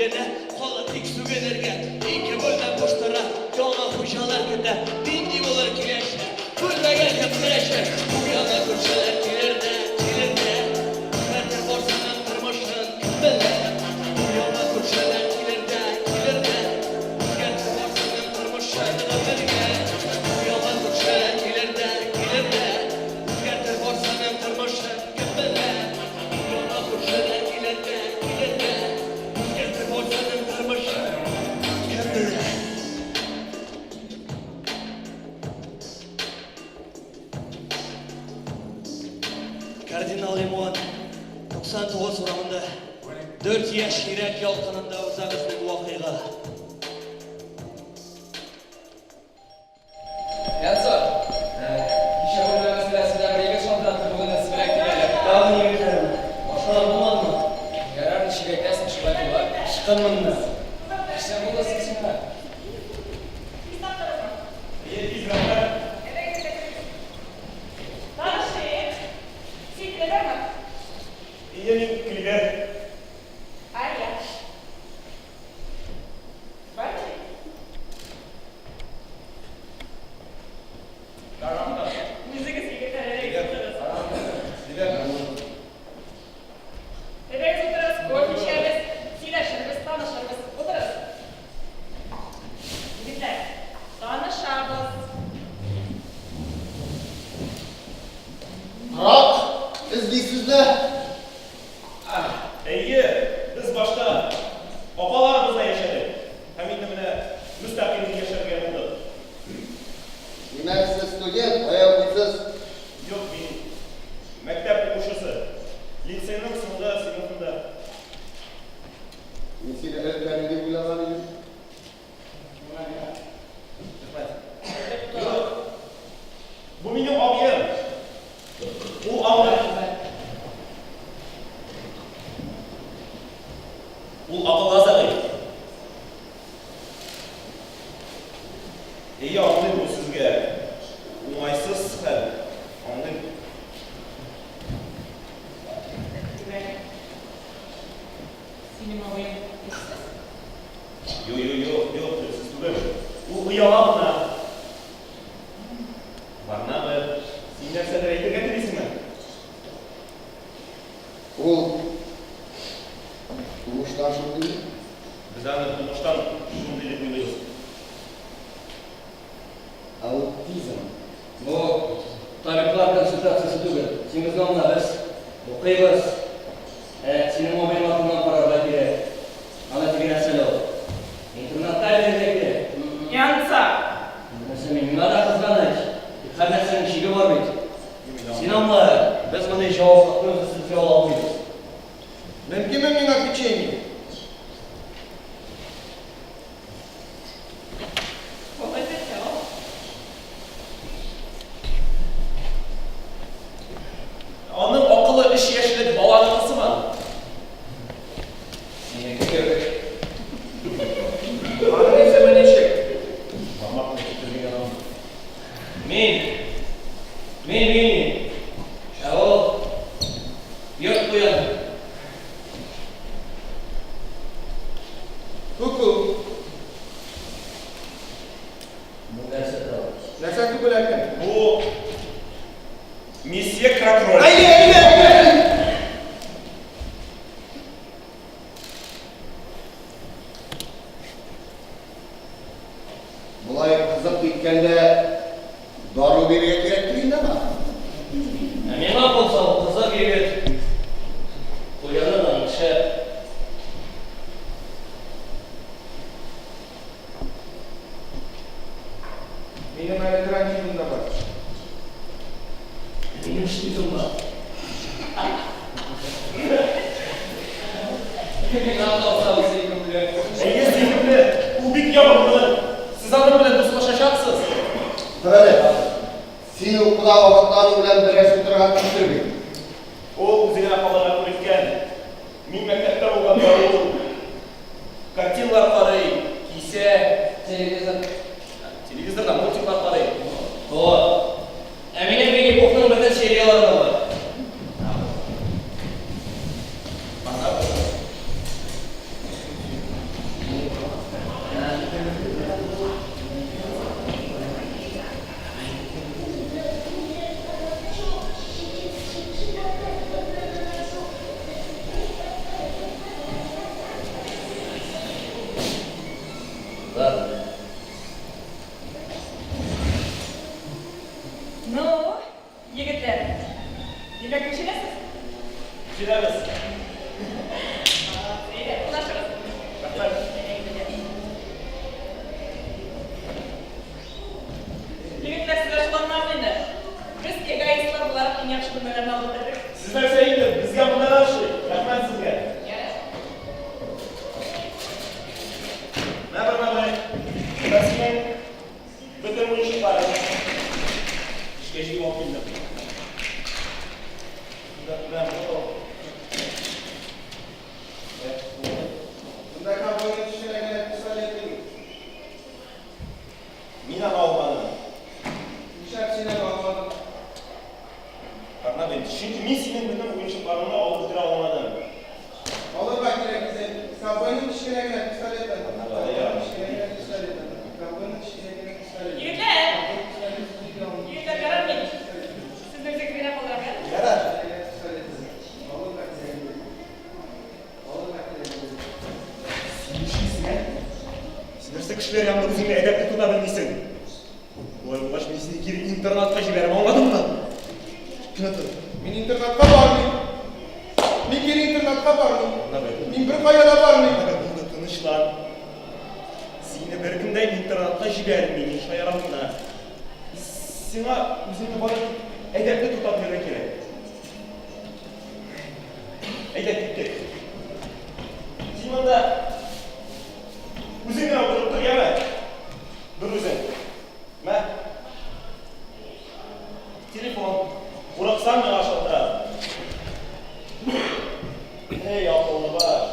генә, кала тик сүгенергә. Ике бүлмә буш тора, яңа хуҗалар көтә. Нинди булыр киләчәк, бүлмәгә кем керәчәк? Бу яңа күршеләр килер дә, килер дә. Үзгәртер барсының тормышын, кем белә? Бу яңа күршеләр килер дә, килер дә. Үзгәртер барсының тормышын гомергә. Бу яңа күршеләр килер дә, килер дә. Үзгәртер барсының тормышын, кем белә? Яңа күршеләр килер дә, килер дә. Үзгәртер барсының тормышын, кем белә? Кардинал Лимон, 99 урамында, 4 яшь йөрәк ялкынында уза безнең вакыйга. Янсур, кичә бүлмә мәсьәләсендә бер егет шалтыратты, бүген әзрәк кил әле. Тагын егетләрме? Башкалар булмадымы? Ярар, ничек әйтәсең, шулай булыр. Ычкын моннан. Нәрсә булды соң сиңа? Әйе, тиз, рәхмәт. Танышыйк. Син Клевермы? Әйе, мин Клевер. А я. Бармы? Үзегез егетләр, әйдәгез утырыгыз. Әйдәгез утырыгыз, кофе эчәбез, сөйләшербез, танышырбыз. Утырыгыз. Егетләр, танышабыз. Торак эзлисез дә? Әйе, без башта апаларыбызда яшәдек һәм инде менә мөстәкыйль яшәргә булдык. Димәк, сез студент, кая укыйсыз? Юк, мин мәктәп укучысы. Лицейның соңгы сыйныфында. Мин сине өлкән дип уйлаган идем. Миңа, миңа. Рәхмәт. Юк. Бу минем абыем. Ул аңлый. Ул акылга зәгыйфь. Әйе, аңлыйм, бу сезгә уңайсыз хәл. Аңлыйм. Димәк, синең абыең эшсез? Юк, юк, юк, юк, эшсез түгел. Ул ояла гына. Барнабы, син нәрсәдер әйтергә телисеңме? Ул тумыштан шундыймы? Без аны тумыштан шундый дип уйлыйбыз. Аутизм. Бу табиблар консультациясе түгел. Син безне аңла, без укыйбыз. Ә синең абыең артыннан карарга кирәк. Аны теге нәрсәле ул. Интернатта бирергә кирәк. Янса! Нәрсә мин, миңа да кызганыч. Тик һәр нәрсәнең чиге бар бит. Син аңла, без мондый җаваплылыкны үз өстебезгә ала алмыйбыз. Мөмкинме миңа печенье? Ул, әлбәттә, ал. Аның акылы өч яшьлек баланыкы сыман. Синеке кебек. Аның исеме ничек? Бармак белән китерергә ярамый. Мин. Мин Винни. Ә ул йорт куяны. Ку-ку. Бу нәрсә тагын? Нәрсә түгел, ә кем? Бу месье Кракроль. Әйе, әйе, әйе! Болай кызып киткәндә дару бирергә кирәктер инде аңа. Ә миңа калса, ул кызык егет. Куяны да шәп. Минем әле транзитым да бар. Ә минем штитым бар. Миңа калса, ул сөйкемле. Әйе, сөйкемле. Ул бик ягымлы. Сез аның белән дуслашачаксыз. Тор әле. Син укуда вакытта аның белән берәрсе утырган түгелдер бит? Ул үзе генә калырга күнеккән. Мин мәктәптә булганда ул картиналар карый, кисә. Телевизор. Телевизорда мультиклар карый. О! Ә минем Винни Пухның бөтен серияләре дә бар. Җыябыз. Әйдә, урнашыгыз. Рәхмәт. Егетләр, сез ачуланмагыз инде. Без эгоистлар буларак иң яхшы бүлмәләрне алып бетердек. Сез нәрсә инде, безгә монда да ошый. Рәхмәт сезгә. Ярар. Мә, Барнабай, менә синең бөтен уенчыкларың. Эшкә җыеп алып килдем. Мә, моны ал. Мә, булды. Монда ковбойның кечкенә генә пистолеты юк. Мин аны алмадым. Нишләп син аны алмадың? Барнабай, чөнки мин синең бөтен уенчыкларыңны алып бетерә алмадым. Алырга кирәк иде. Ковбойның кечкенә генә пистолеты. Барнабай, я. Кечкенә генә пистолеты. Ковбойның кечкенә генә пистолеты. Егетләр! Ковбойның пистолеты. Егетләр, ярар мин. Сезне үзегез генә калдырам, ярар? Ярар. Алырга кирәк иде. Алырга кирәк иде. Син нишлисең, ә? Син нәрсә кешеләр янында үзеңне әдәпле тота белмисең? Болай булгач, мин сине кире интернатка җибәрәм, аңладыңмы? Кенә тор. Мин интернатка бармыйм. Мин кире интернатка бармыйм. Барнабай, Мин беркая да бармыйм. Барнабай, булды, тынычлан. Сине беркем дә интернатка җибәрми, мин шаярам гына. Сиңа үзеңне бары әдәпле тота белергә кирәк. Әйдә, киттек. Син монда үзең генә утырып тор, яме? Бер үзең. Мә. Телефон. Курыксаң миңа шалтырат. Эй, акыллы баш.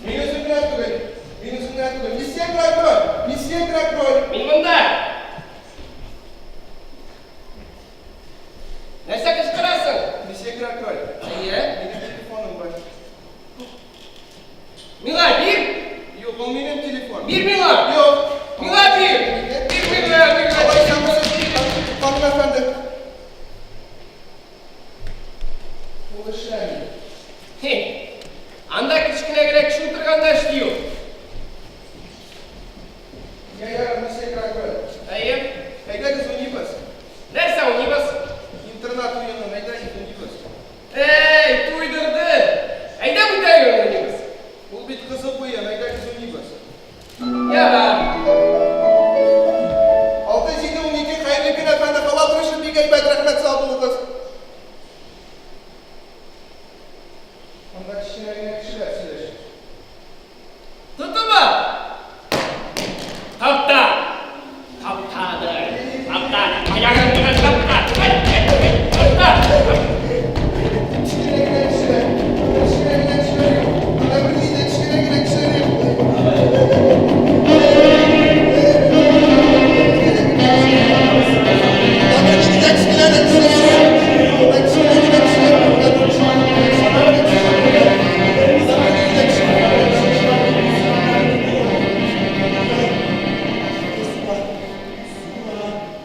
Мин үзем генә түгел. Мин үзем генә түгел. Месье Гракроль! Месье Гракроль! Мин монда! Нәрсә кычкырасың? Месье Гракроль. Әйе. Минем телефоным бар. Миңа бир! Юк, ул минем телефон. Бир миңа! Юк. Миңа бир! Бир миңа, бир Алайса миңа! Ханым әфәнде. Ул эшләми. Хе, анда кечкенә генә кеше утырганда эшли ул. Я, ярар, месье Гракроль. Әйе. Әйдәгез уйныйбыз. Нәрсә уйныйбыз? Интернат уенын, әйдәгез уйныйбыз. Әй, туйдырды! Әйдә бүтән уйныйбыз. Ул бит кызык уен, әйдәгез уйныйбыз. Ярар. 6, 7, 12, хәерле көн, әфәнде, һава торышы бик әйбәт, рәхмәт, сау булыгыз. Анда кечкенә генә кешеләр сөйләшә. Тотма! Тапта! Таптады! Тапта! Аягын белән тапта! Тапта! Кечкенә генә кешеләр. Кечкенә генә кешеләр юк. Анда берни дә кечкенә генә кешеләр юк. Анда берни дә кечкенә генә кешеләр юк. Анда кечкенә генә кешеләр юк. Анда кечкенә генә кешеләр юк. Анда берни дә кечкенә генә кешеләр юк.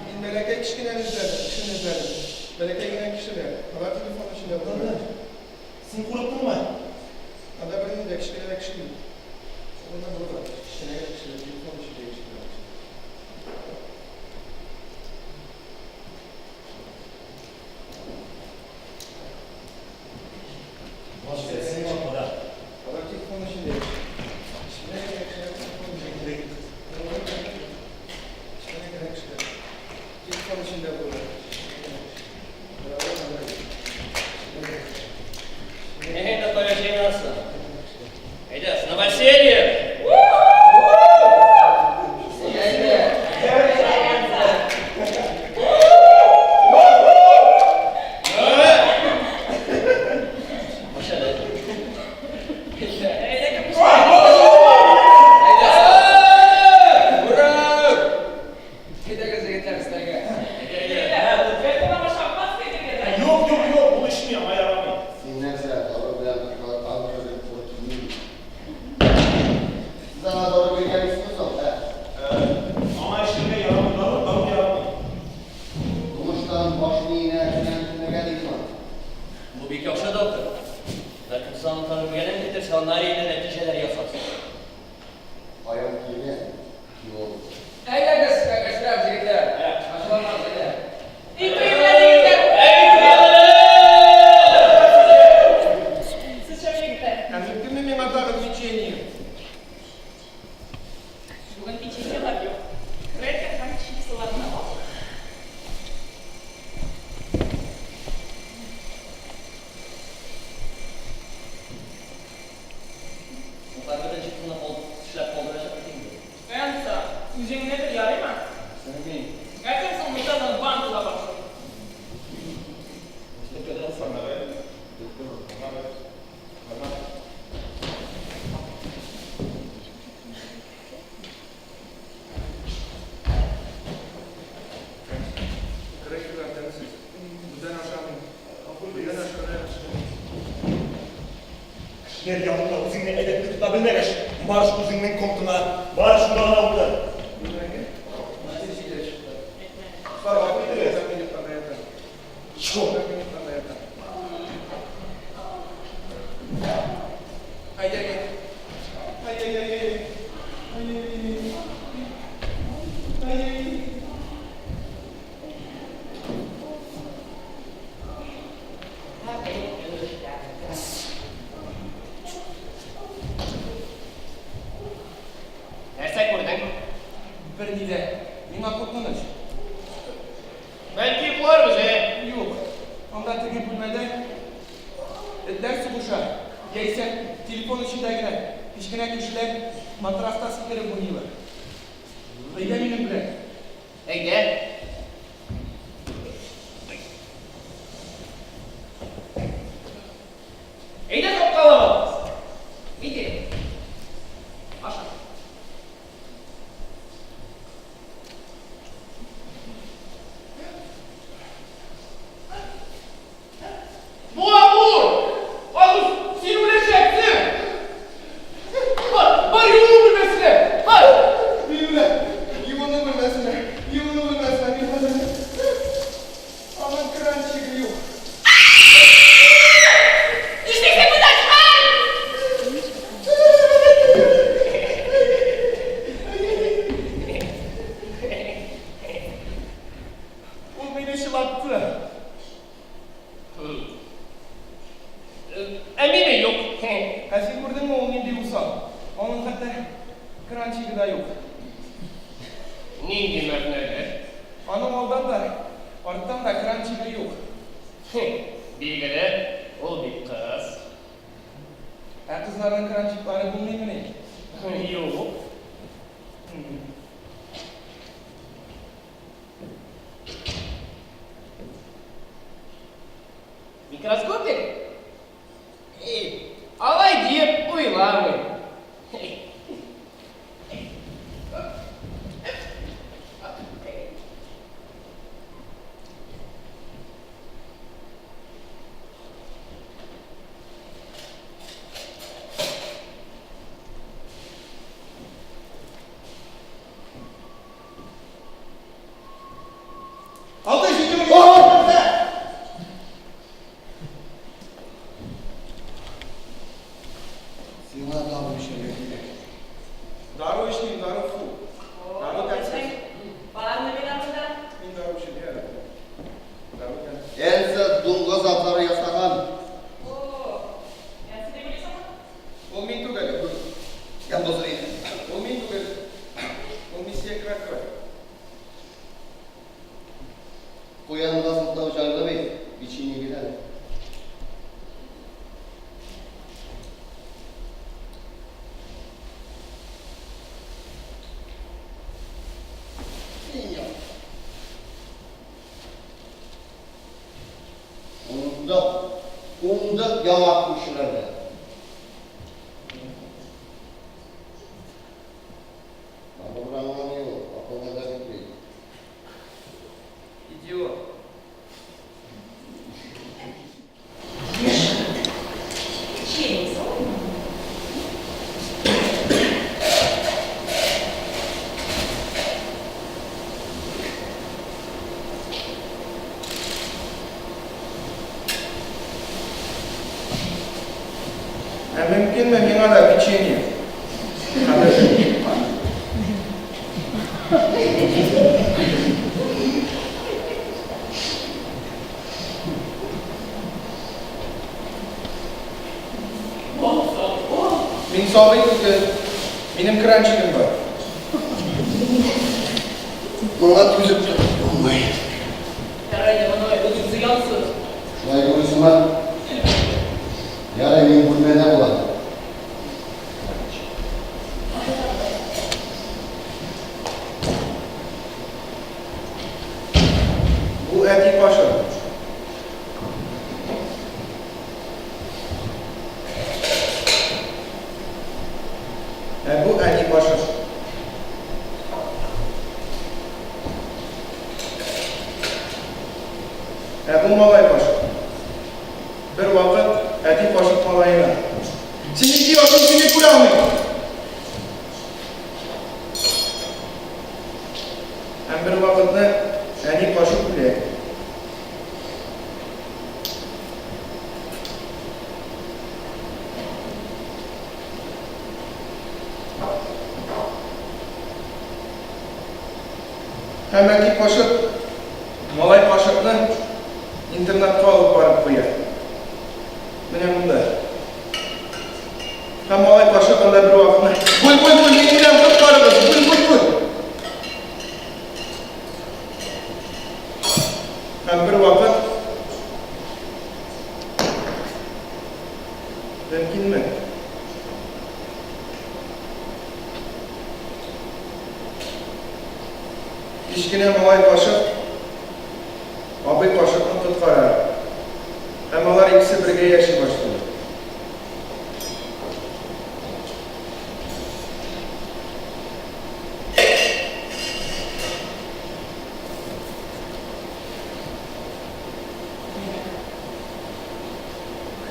Мин бәләкәй кечкенәне эзләдем, кешене эзләдем. Бәләкәй генә кешеләр. Алар телефон эчендә утыра. Син курыктыңмы? Анда берни дә кечкенә генә кеше юк. Монда булыр. Кечкенә генә кешеләр телефон эчендә кечкенә кешеләр. Алар телефон эчендә. Кечкенә генә кешеләр телефон эчендә. Кечкенә генә кешеләр. Телефон эчендә булыр. Әй, такое җыенасы. Әйдә, с новосельем! Әйдә. Машалла. Әйдә, кем Әйдә. Ура! Әйдәгез, егетләр, өстәлгә. Егетләр, бәлки мама шампанское биргән? Юк, юк, юк, ул эчми, аңа ярамый. Син нәрсә, дару белән шоколадтан хәзер туры килми. Сез аңа дару биргәнсезме соң, ә? Аңа эчәргә ярамый, дару, дару ярамый. Тумыштан баш миенә зыян килмәгән идеме? Бу бик яхшы доктор. Бәлкем сез аны танып белгәнен әйтерсез, аннары инде нәтиҗәләр ясарсыз. Каян килгән? Юк. Әйдәгез, кәңәшләр, егетләр. Ачуланмагыз, әйдә. Өй туе белән, егетләр! Кешеләр янында үзеңне әдәпле тота белмәгәч, марш үзеңнең комтыңа, бар шунда гына утыр. Бүлмәгә. Җитез җиле чыкты. Дуслар, гафу итегез. Бер минуттан да ятам. Чё? Бер минуттан да ятам. Ай-яй-яй. Ай-яй-яй-яй. Ай-яй-яй. Ай-яй. Нәрсә күрдең? Берни дә. Миңа куркыныч. Бәлки йокларбыз, ә? Юк. Анда теге бүлмәдә этләр сугыша. Яисә телефон эчендә генә кечкенә кешеләр матраста сикереп уйныйлар. Әйдә минем белән. Әйдә. Әйдә капкалабыз. Әйдә. Аша. Бу Амур! Амур, син үләчәксең! Бар, бар юыну бүлмәсенә! Бар! Мин үләм. Юыну бүлмәсенә, юыну бүлмәсенә мин хәзер. Аның кранчигы юк. Нишлисең монда, чыгар! Ул мине чылатты. Ә мине юк. Ә син күрдеңме ул нинди усал? Аның хәтта кранчигы да юк. Нинди мәгънәле? Аның алдан да, арттан да кранчигы юк. Билгеле, ул бит кыз. Ә кызларның кранчиклары булмыймыни? Юк. Микроскопик? Эй, алай диеп уйламыйм. Алты, җиде, Сиңа дару эчәргә кирәк. Дару эчмим, дару фу. Дару тәмсез. Бармы мин анда? Мин дару эчәм, әле. Дару тәмсез. Эльза дуңгыз атлары ясаган. О, нәрсә дип уйлыйсың? Ул мин түгел. Я бозый. Ул мин түгел. Ул месье Кракер. Куянга сылтау җайлы бит, печенье бир әле. Уңдык, уңдык яңа күршеләрдә. Барыбер аңламый ул, акылга да бетми. Идиот. Печенье соң? Ә мөмкинме миңа да печенье? Хәзер. Мин сабый түгел. Минем кранчигым бар. Моңа түзеп торып булмый. Ярый, моны ул бит зыянсыз. Шулай уйлыйсыңмы? Ярый, мин бүлмәдә булам. Бу әти кашыгы. Ә бу әни кашыгы. Ә бу малай кашыгы. Бер вакыт әти кашык малаена. Синең оятың сине күрә алмый. Һәм бер вакытны әни кашык үлә. Һәм әти кашык, малай кашыкны интернатка алып барып куя. Менә монда. Һәм малай кашык анда бер вакытны, Бүл, бүл, бүл, мин үләм, коткарыгыз, бүл, бүл, бүл. Һәм бер вакыт мөмкинме? Кечкенә малай кашык абый кашыкны коткара. Һәм алар икесе бергә яши башлый.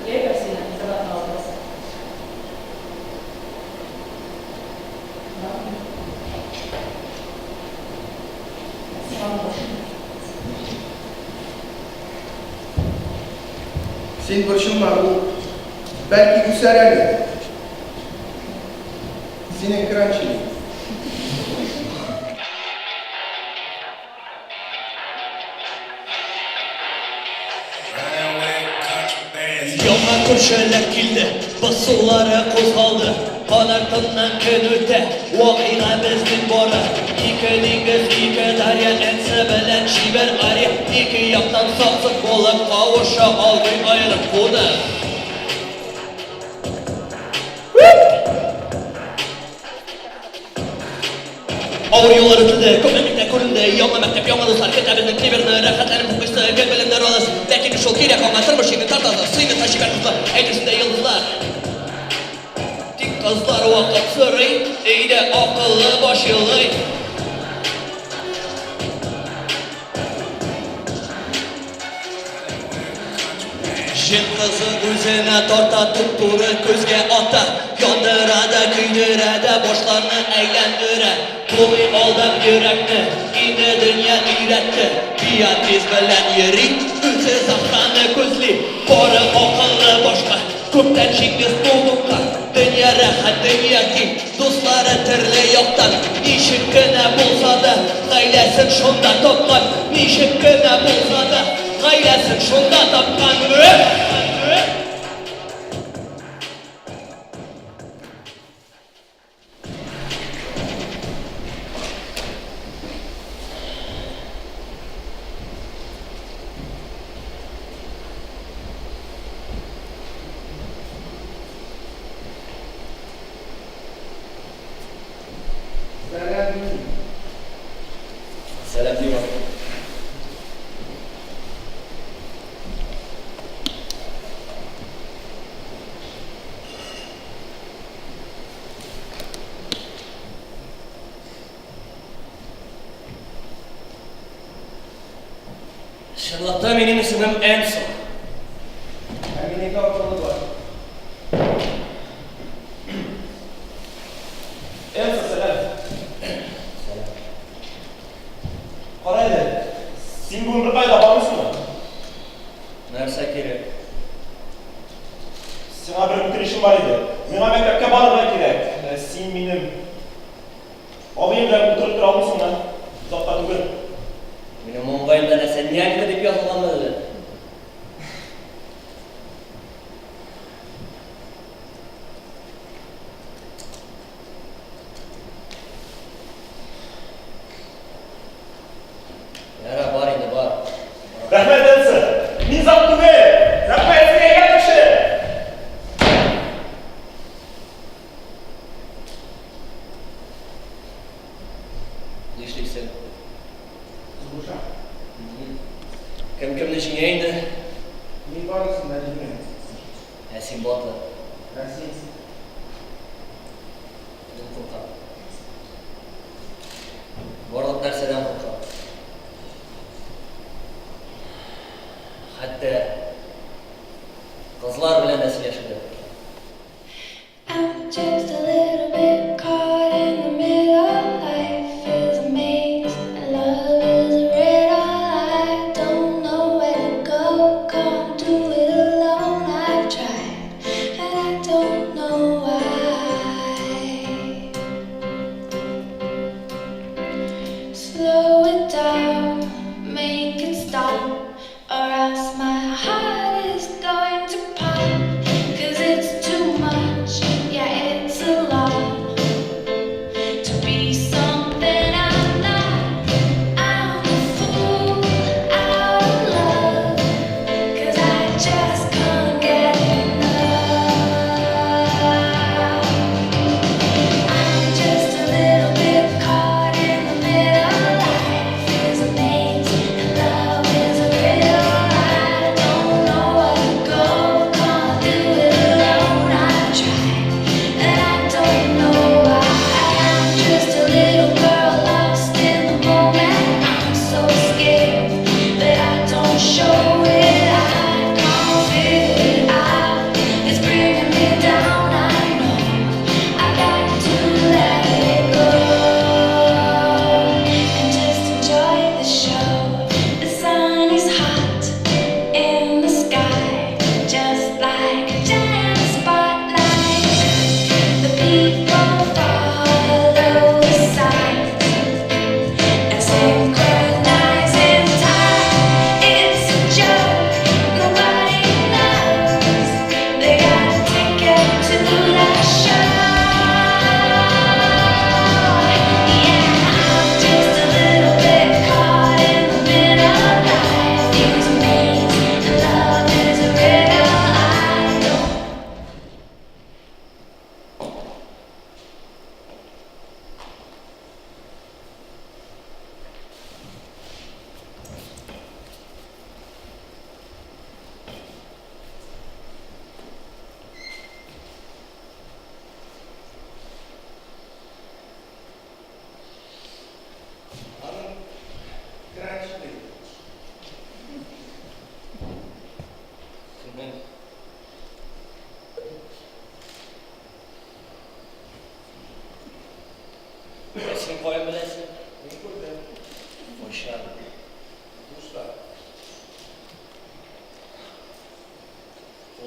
Клевер сине интернатка алдырасы. Син борчылма, ул бәлки үсәр әле. Синең кранчи. Яңа күршеләр килде, басулары кузгалды. Кан артыннан көн үтә, вакыйга безнең бара. Ике диңгез, ике дәрья, Энсе белән чибәр Ария. Ике яктан сак-сок булып кавыша алмый аерып куды. Авыр юллар үтелде, күпме михнәт күренде, Яңа мәктәп, яңа дуслар көтә безнең Клеверны, Рәхәтләнеп укыйсы, гел белемнәр аласы. Ләкин шул кирәк аңа, тормыш җиңел тартасы, Сыйныфта чибәр кызлар, әйтерсең дә йолдызлар. Тик кызлар вакыт сорый, өйдә акыллы баш елый. Җен кызы үзенә тарта, туп-туры күзгә ата. Яндыра да, көйдерә дә, башларны әйләндерә. Булмый алдап йөрәкне, инде дөнья өйрәтте. Беатрис белән йөри, үзе Зәһраны күзли. Бары акыллы башка, күптән җиңде ноутбукка. Дөнья рәхәт, дөнья киң, дуслары төрле яктан. Ничек кенә булса да, гаиләсен шунда тапкан. Ничек кенә булса да, гаиләсен шунда тапкан. Сәлам, Дим. Сәлам, Дима. Чынлыкта минем исемем Энсо. Ә минеке акыллы баш. Энсо, сәлам. Сәлам. Кара әле, син бүген беркая да бармыйсыңмы? Нәрсә кирәк? Сиңа бер үтенечем бар иде. Миңа мәктәпкә барырга кирәк. Ә син минем абыем белән утырып тора алмыйсыңмы? Озак та түгел. Минем маңгаемда нәрсә, нянька дип язылганмы әллә? Яра, бар инде, бар. Рәхмәт, Энса. Мин зат түгел. Рәхмәт, син әйбәт кеше. Нишлисең? Сугыша. Кем кемне җиңә инде? Мин барысын да җиңәм. Ә син батыр. Ә син? Мин куркам. Барлык нәрсәдән куркам. Хәтта кызлар белән дә сөйләшергә куркам.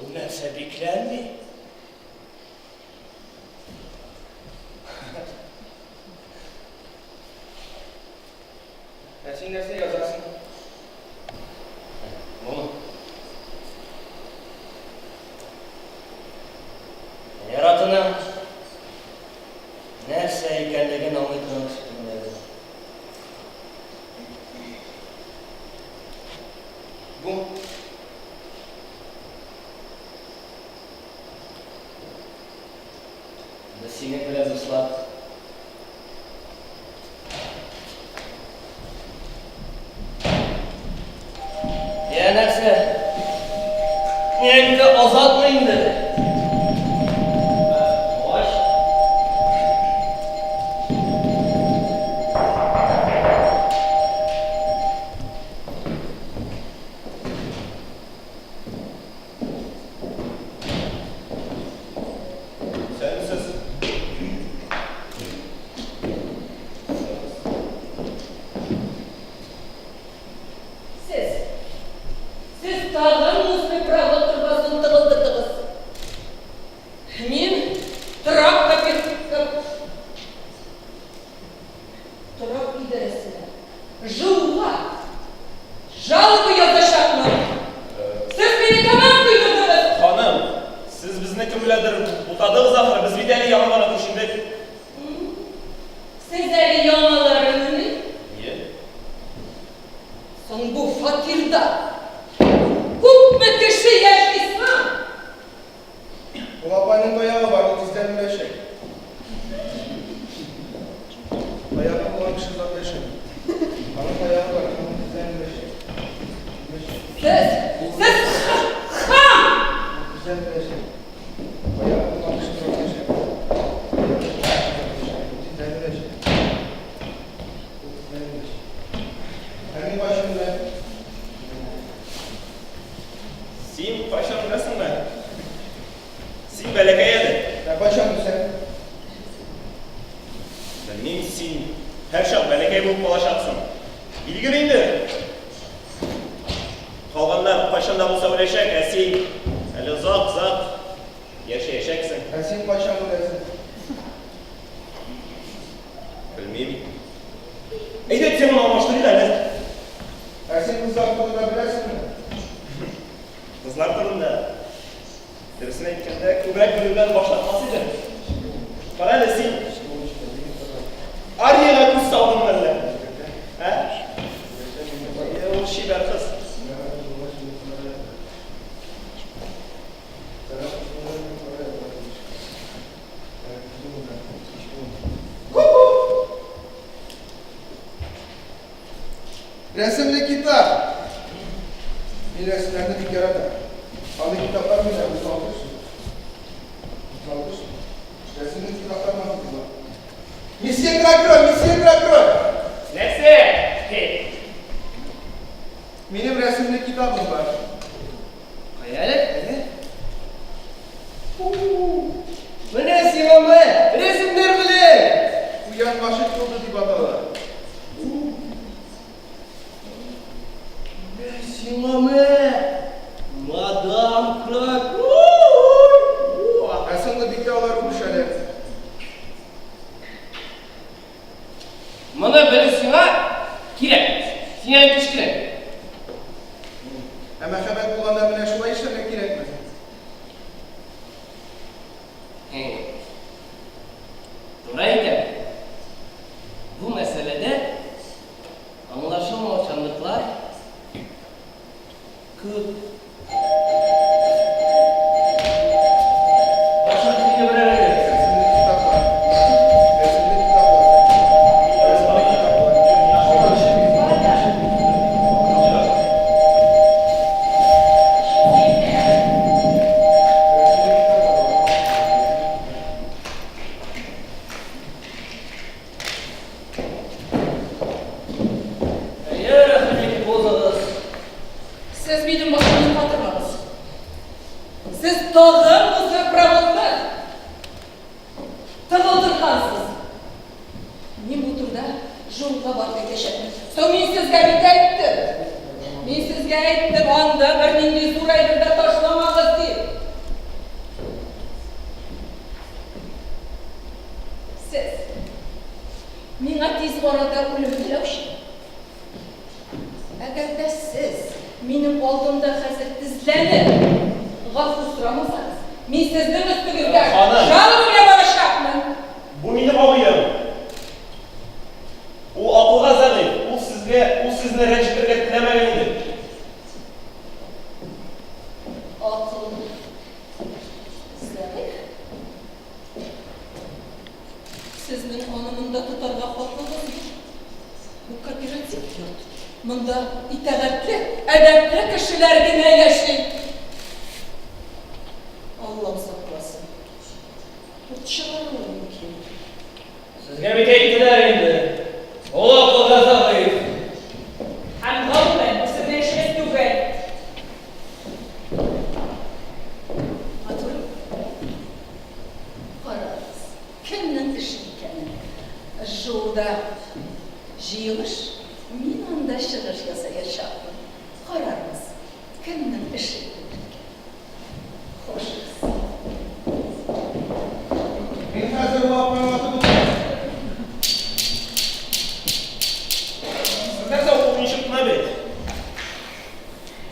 Ул нәрсә бикләнми? Ә син нәрсә язасың? Бумы? Яратуның нәрсә икәнлеген аңлый торган кеше түгел әле. Бу. Без синең белән дуслар. Я нәрсә? Нянька азатмы инде? Ач. Исәнмесез. Сез, сез тагын мусорпровод торбасын тыгылдырдыгыз. Мин торак копи- Торак идарәсенә, ЖУга жалоба язачакмын. Сез мине тәмам туйдырдыгыз. Ханым, сез безне кем беләндер бутадыгыз ахры, без бит әле яңа гына күчендек. Сез әле яңаларымыни? Ие. Соң бу фатирда күпме кеше яши соң? Ул апайның таягы бар, ул тиздән үләчәк. Таягы булган кеше озак яшәми. Аның таягы бар, ул тиздән үләчәк. Үләчәк. Сез, сез хам! Ул тиздән үләчәк. Таягы булган кеше озак яшәми. Таягы булган кеше озак яшәми. Ул тиздән үләчәк. Ул тиздән үләчәк. Ә мин кайчан үләм? Син кайчан үләсеңме? Син бәләкәй әле. Ә кайчан үлсәм? Белмим, син һәрчак бәләкәй булып калачаксың. Билгеле инде. Калганнар кайчан да булса үләчәк, ә син әле озак-озак яшәячәксең. Ә син кайчан үләсең? Белмим. Әйдә, теманы алмаштырыйк әле. Ә син кызлар турында беләсеңме? Кызлар турында. Дөресен әйткәндә, күбрәк белүдән баш тартмас идем. Кара әле син. Ариягә күз салдыңмы әллә? Ә? Ул чибәр кыз. Рәсемле китап. Мин рәсемнәрне бик яратам. Андый китаплар миндә 36 штук. 36 штук. Рәсемле китаплар матур була. Месье Кракро, месье Кракро! Нәрсә? Минем рәсемле китабым бар. Кая әле? Әле. Менә сиңа мә, рәсемнәр белән! Куян гашыйк булды дип атала. Менә сиңа мә, мадам Крак. Ә соңгы биттә алар үбешәләр. Моны белү сиңа кирәк. Син әле кечкенә. Ә мәхәббәт булганда менә шулай эшләргә кирәкме? Туры әйтәм. Бу мәсьәләдә аңлашылмаучанлыклар күп. Башын киңе берәр иде. Рәсемле китаплар. Рәсемле китаплар. Рәсемле китаплар. Алтынчы бит. Алтынчы бит. Рәсемле китаплар. Әйе, рәхим итеп узыгыз. Сез минем башымны катырмагыз. Сез тагын мусорпроводны тыгылдыргансыз. Мин бу турыда ЖУга барып әйтәчәкмен. Соң мин сезгә бит әйттем. Мин сезгә әйттем, анда бернинди зур әйбер дә ташламагыз дип. Гафу сорамасагыз, мин сезнең өстегездә Ханым. жалоба белән барачакмын. Бу минем абыем. Ул акылга зәгыйфь, ул сезгә, ул сезне рәнҗетергә теләмәгән иде. Акыл зәгыйфь? Сезнең аны монда тотарга хакыгыз юк. Бу кооператив йорт. Монда итагатьле, әдәпле кешеләр генә яши. Аллам сакласын. Ут чыгаруы мөмкин. Сезгә бит әйттеләр инде. Ул акылга зәгыйфь. Һәм гомумән, бу сезнең эшегез түгел. Матур. Карагыз, кемнең эше икәнен. ЖУда җыелыш, мин анда чыгыш ясаячакмын. Карарбыз, кемнең эше күп икән. Хушыгыз. Мин хәзер лапны атып үтәм. Сез нәрсә, ул уенчык кына бит.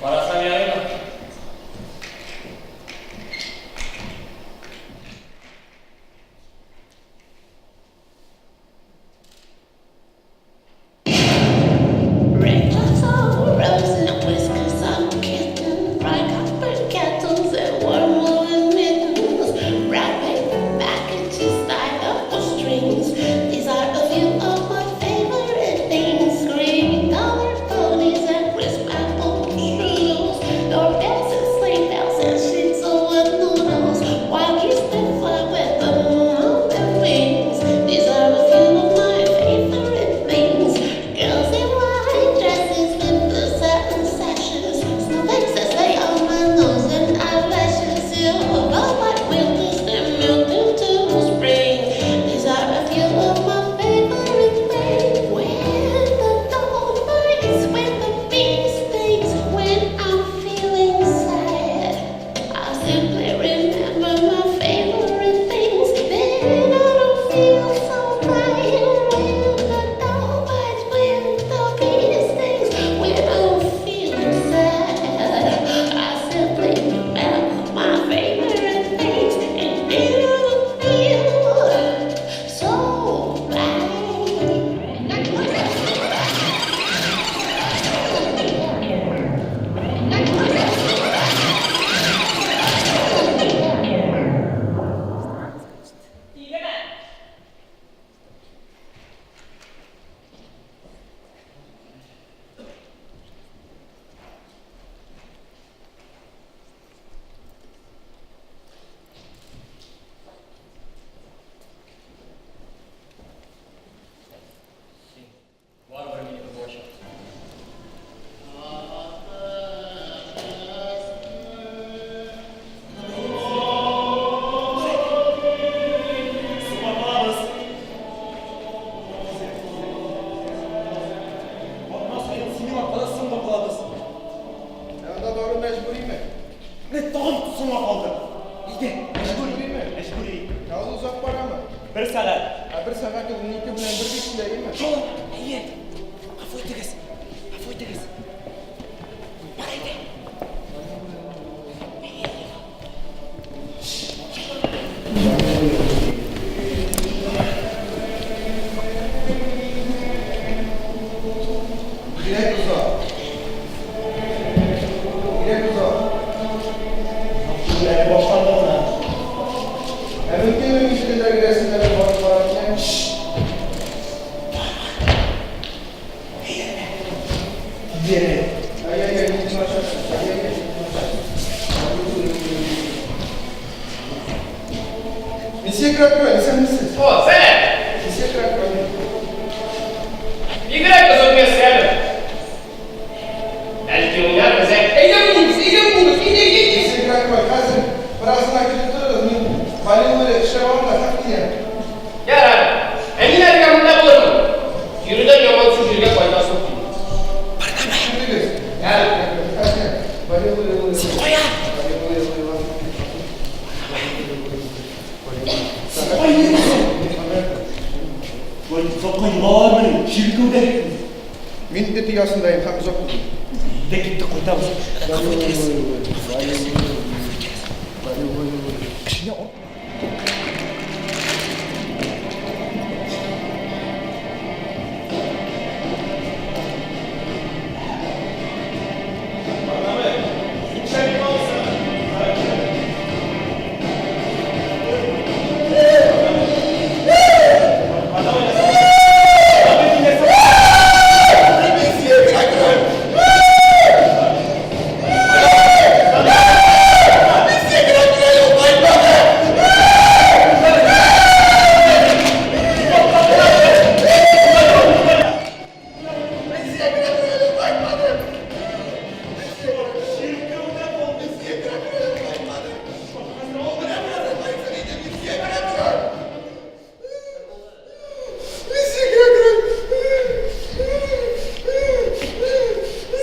Карасам ярыймы? Red clouds on roses and whiskers on kitten, bright copper kettles and warm woolen mittens, brown paper packages tied up with strings. These are a few of my favorite things: green dollar ponies and crisp apple strudels, doorbells and sleigh bells and schnitzel with noodles, wild geese that fly with the moon on their wings. These are a few of my favorite things. Girls in white dresses with blue satin sashes, snowflakes that lay on my nose and eyelashes, silver white winters that melt into spring. These are a few of my favorite things. When the dog bites, when the bee stings, when I'm feeling sad, I simply remember my favorite things. Then I don't feel so bad. When the dog bites, when the bee stings, when I'm feeling sad, I simply remember my favorite things, and then I don't feel so bad. Тилеме? Син барыбер минеке булачаксың. Соңга калабыз. Атна саен синең аркада соңга калабыз. Ә анда бару мәҗбүриме? Менә тагын соңга калдык. Әйдә, мәҗбүри. Мәҗбүриме? Мәҗбүри. Ә ул озак барамы? Бер сәгать. Ә бер сәгать ул 12 белән бер дип килә, Шул, әйе. Гафу итегез. Гафу итегез. Бар әйдә. Бигрәк озак. Бигрәк озак. Әле башланды гына. Ә мөмкинме мизгелдәге рәсемнәргә барып карар икән? Тиде. Ай-яй-яй, мин начарсың. Ай-яй-яй, начарсың. Месье Кракроль, исәнмесез? О, сәлам! Месье Кракроль. Бигрәк озын мәсьәлә. Бәлки уйнарбыз, ә? Әйдә уйныйбыз, әйдә уйныйбыз, әйдә, әйдә, әйдә. Месье Кракроль, хәзер бераз гына көтеп торыгыз, мин Валерий эшләп алам да һәм киләм. Ярар. Ә мин әлегә монда булырмын. Йөрүдән ямансу җиргә кайтасым килми. Көтегез. Ярар. Хәзер Валерий. Син кая? Син кая йөрисең? Болай озакка югалалармыни? Чиркәүдә. Мин эт оясындаем һәм озак түгел. Әйдә киттек, кайтабыз. Гафу итегез. Гафу итегез. Гафу итегез.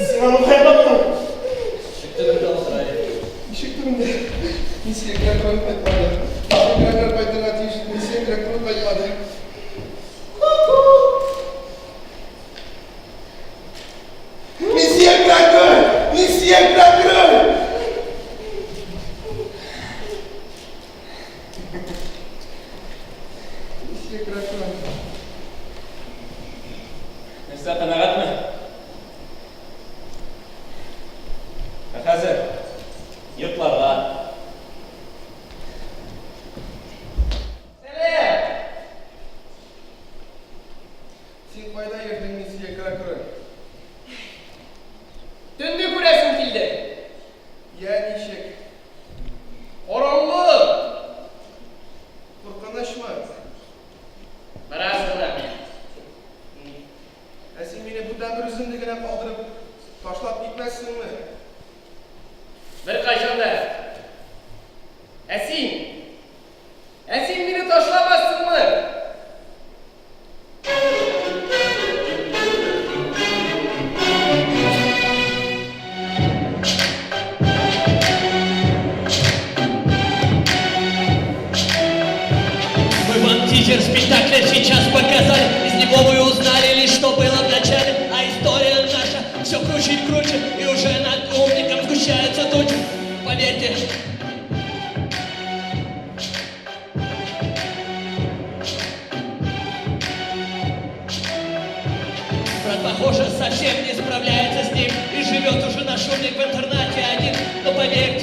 Син аны кая таптың? Ишек төбендә утыра иде. Ишек төбендә. Месье Гракрон кайтмады. Месье Гракрон кайтырга тиеш. Месье Гракрон кайтмады. Месье Гракрон! Месье Гракрон! Месье Гракрон. Нәрсә, канәгатьме? Ә хәзер йокларга. Сәлам! Син кайда йөрдең, месье Гракрон? Төнне күрәсем килде. Я ничек? Караңгы! Куркынычмы? Бераз гына. Ә син мине бүтән бер үземне генә калдырып, ташлап китмәссеңме? Беркайчан да. Ә син? Ә син мине ташламассыңмы? Мы вам тизер спектакля сейчас показали. Из него вы узнали лишь, что было в начале. А история наша все круче и круче. И уже над умником сгущаются тучи. Поверьте, брат, похоже, совсем не справляется с ним. И живет уже наш умник в интернате один. Но поверьте,